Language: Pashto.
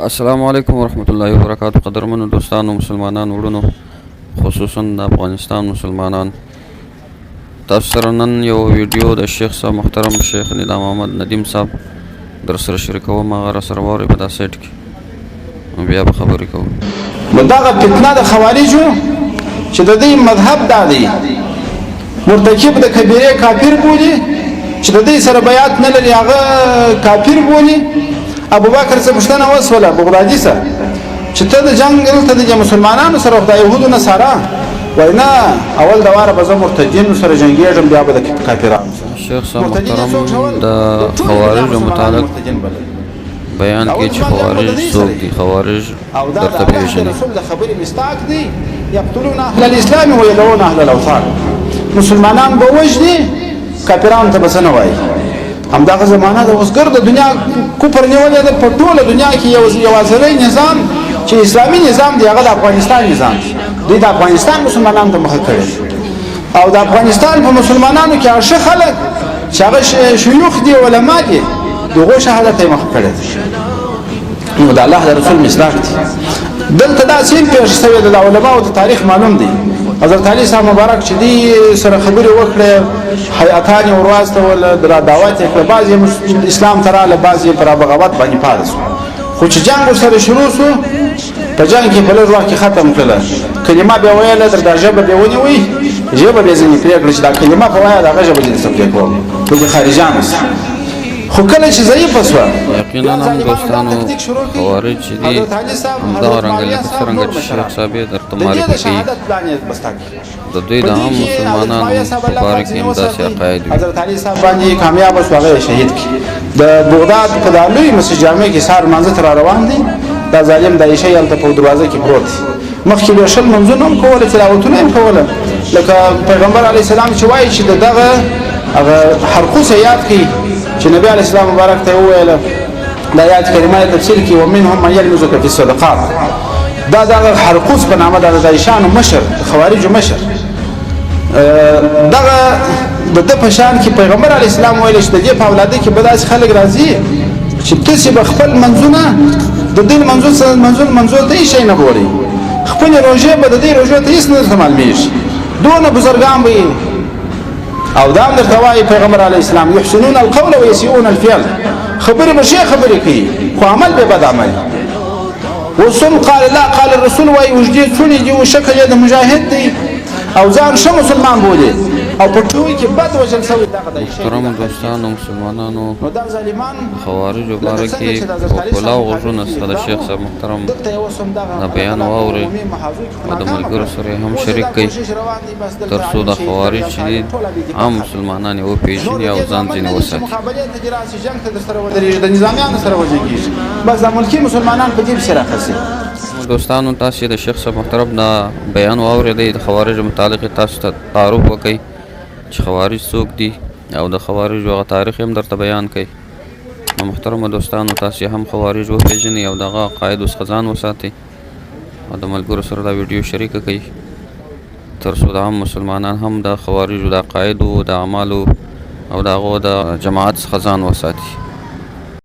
السلام علیکم ورحمت الله وبرکاتو قدرمنو دوستانو مسلمانانو وړونو خصوصا د افغانستان مسلمانان تاسو سره نن یو ویډیو د شیخ صاحب محترم شیخ ندا محمد ندیم صاحب در سره شریکوم هغه را سره واورئ په دا سیټ کې بیا به خبرې کوو. نو دغه فتنه د خوارجو چې د دې مذهب دا دی، مرتکب د کبیره کافر بولي، چې د دې سره بیعت نه لري هغه کافر بولي. ابوبکر څخه پوښتنه وسوله بغدادي سره چې ته د جنگ دلته د مسلمانانو سره خدای يهودو نه سره وای نه، اول دواره به زه مرتدینو سره جنگیږم بیا به د کافرانو سره. شیخ صاحب محترم د خوارجو متعلق بیان کې چې خوارج څوک دي، خوارج درته پیژني. رسول د خبرې مستاق دي، یقتلون اهل الاسلام ويدعون اهل الاوثان. مسلمانان به وژني، کافرانو ته به څه نه وایي. همدغه زمانه د اوس ګرده دنیا کفر نیولې ده. په ټوله دنیا کې یو یوازینی نظام چې اسلامي نظام دی هغه د افغانستان نظام دی. دوی د افغانستان مسلمانانو ته مخه کړې او د افغانستان په مسلمانانو کې هغه ښه خلک چې هغه شیوخ دي، علما دي، دغو شهادت یې مخه کړې ده. نو د الله د رسول مصداق دی. دلته دا سیم پېښ شوې ده، د علماو ته تاریخ معلوم دی. حضرت علي صاحب مبارک چې دی سره خبرې وکړې، حیاتان یې ورواستول، را دعوت یې کړه، بعضې اسلام ته راغله، بعضې یې پر بغاوت باندې پاتې سو. خو چې جنګ ورسره شروع سو، په جنګ کې په لږ وخت کې ختم کړله. کلمه بیا ویله، در دا ژبه بیا ونیوئ، ژبه بیا ځینې پرې کړه چې دا کلمه په وایه، دغه ژبه ځینې څه پرې کوم په دې خارجانو سره. خو کله چې ضعیفه سوه، یقینا هم دوستانو خوارج چې دي همدغه رنګه لکه څرنګه چې شیخ صاحب یې درته معرفي کوي، د دوی د عام مسلمانانو په باره کې هم داسې عقاید وي. حضرت علي صاحب باندې کامیاب شو، هغه شهید کړي. د بغداد په دا لوی مسجد جامع کې سهار لمانځه ته را روان دي، دا ظالم داعشی هلته په دروازه کې پروت دی. مخکې به شل لمونځونه هم کوله، تلاوتونه هم کوله، لکه پیغمبر علیه السلام چې وایي چې د دغه هغه حرقوس یاد کړي چې نبی علیه السلام مبارک ته وویله، دا یاد کلمه تفسیر کې ومنهم من یلمزک فی الصدقات. دا دغه حرقوس په نامه د داعشانو مشر، خوارجو مشر، دغه د ده په شان کې پیغمبر علیه السلام ویل چې د دې په اولاده کې به داسې خلک راځي چې تاسې به خپل منځونه د دې منځونو ته هېڅ شی نه بولئ، خپلې روژې به د دې روژو ته هېڅ نه درته معلومېږي، دونه بزرګان به یې. او دا هم درته وایي پیغمبر علیه السلام یحسنون القول ویسیئون الفعل، خبرې به ښې خبرې کوي خو عمل به بد عمل. اوس هم قال الله قال الرسول وایي، اوږدې څوڼې دي او شکل یې د مجاهد دی او ځان ښه مسلمان بولي او په ټوي کې بد وژل شوی دغه دی. محترمو دوستانو مسلمانانو، نو دا ظالمان خوارجو باره کې په ښکلاو غوږونو څخه د شیخ صاحب محترم دا بیان واورئ او د ملګرو سره هم شریک کړئ تر څو دا خوارج چې دي عام مسلمانان یې وپېژني او ځان ځینې وساتي. د نظامیانو سره وجنګېږي، بس دا ملکي مسلمانان په دې پسې راخسي. دوستانو تاسې د شیخ صاحب محترم دا بیان واورېدئ، د خوارجو متعلق یې تاسو ته تعارف وکړئ چې خوارج څوک دي او د خوارجو هغه تاریخ یې هم درته بیان کړئ. نو محترمو دوستانو تاسې هم خوارج وپېژنئ او د هغه عقایدو څخه ځان وساتئ او د ملګرو سره دا ویډیو شریکه کړئ تر څو د عام مسلمانان هم د خوارجو د عقایدو، د اعمالو او د هغو د جماعت څخه ځان وساتي.